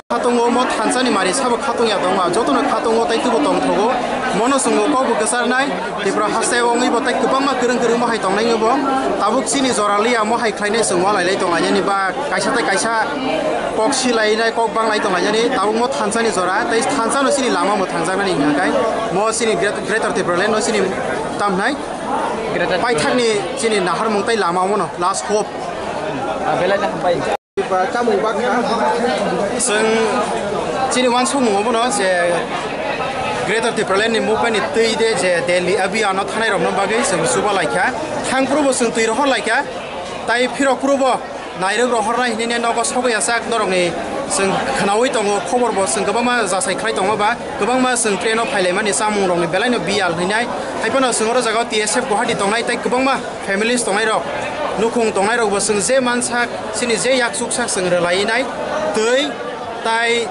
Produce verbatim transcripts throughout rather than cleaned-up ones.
Khatungo mo thansa ni mari sabo khatung ya tongma, joto no khatungo tai tubo tong thogo. Mono chwng bo kok bo kwchar nai, Tripura haste o wngwi bo tai kwbangma kwrwng kwrwng mo hai tong nai bo. Tabuk chini jora liya mo hai khlai nai chwng walai lai tong lai nani ba kaisa tai kaisa kok silai nai, kok bang lai tong lai nani. Tabuk mo thansa ni jora, tai thansa no chini lama mo thangjak nani hwnka khe mo chini Great-, Greater Tipraland no chini tam nai. Paithak ni chini naharmung tai lama mo no last hope. Ah, belai no hambai. Ba chamung bakha. Chwng chini uansukmung obono je Greater Tipraland ni movement ni twi de je Delhi abiyano thanai rokno bagwi chwng chuba laikha. Thang phuru bo chwng twi rohor laikha. Tai phirok phuru bo nairok rohornai hinwi nogo sogwi achak norokni chwng khwnaui tongo, khobor bo chwng kwbangma jasai khlai tongo ba kwbangma chwng train o phailaimani chamung rokni belai no biyal hinai. Haiphano chwng oro jaga o T S F Guwahati tongnai tai kwbangma families tongnai rok, nukhung tongnai rok bo chwng je mansak, chini je yak chuksak chwng rwlai nai, twi tai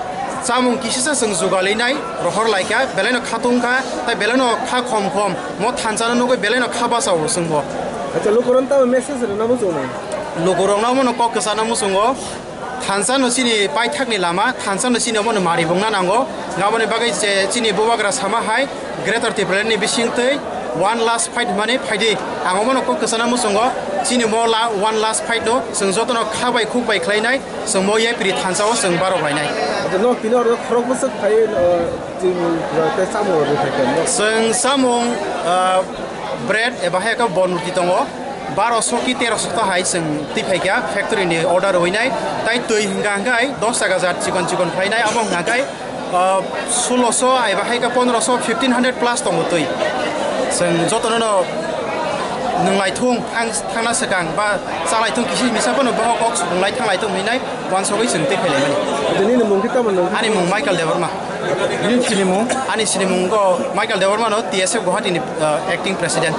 chamung kisisa chwng jugalwi nai, rohor lai kha, belai no kha tung kha, tai belai no kha khom khom, mo thansa no nugwi belai no kha bachao chwng bo. Acha, lukurok tamo message rwna muchungo? Lukurok no mo no kok kwchana muchungo. Thansa no chini paithak ni lama, thansa no chini omo no mari bungna nango. Aboni bagwi je chini bubagra sama hai Greater Tipraland ni bising twi one last fight hwnmani phaidi. Ang omo no kok kwchana muchungo, chini mo la one last fight no chwng joto no kha bai khuk bai khlai nai, chwng mo yapri thansa o chwng barok lai nai. Acha, no tini oro khorok bwswk phai, uh, chini, uh, tei chamung rok phai kha. Chwng chamung, uh, bread eba hai khe bon ruti tongo. Baroso ki teroso to hai chwng twi phai kha factory ni order rwinai, tai twi hwnka hwnkhe dos taka jat chikon chikon phainai, abo hwnka khe, ah, sulosho eba hai khe pondroso, fifteen hundred plus tongo twi. Chwng jotono no nwnglai thung, ang thangna swkang ba chalai thung, kisi misa phano bohok kok swkang lai thanglai thung hinai. Uansugwi chwng tei phailaimani. Nini mung khe tamo nung? Ani mung Michael Debbarma. Nini sinimung? Ani sinimung go Michael Debbarma no, T S F Guwahati ni, uh, acting president.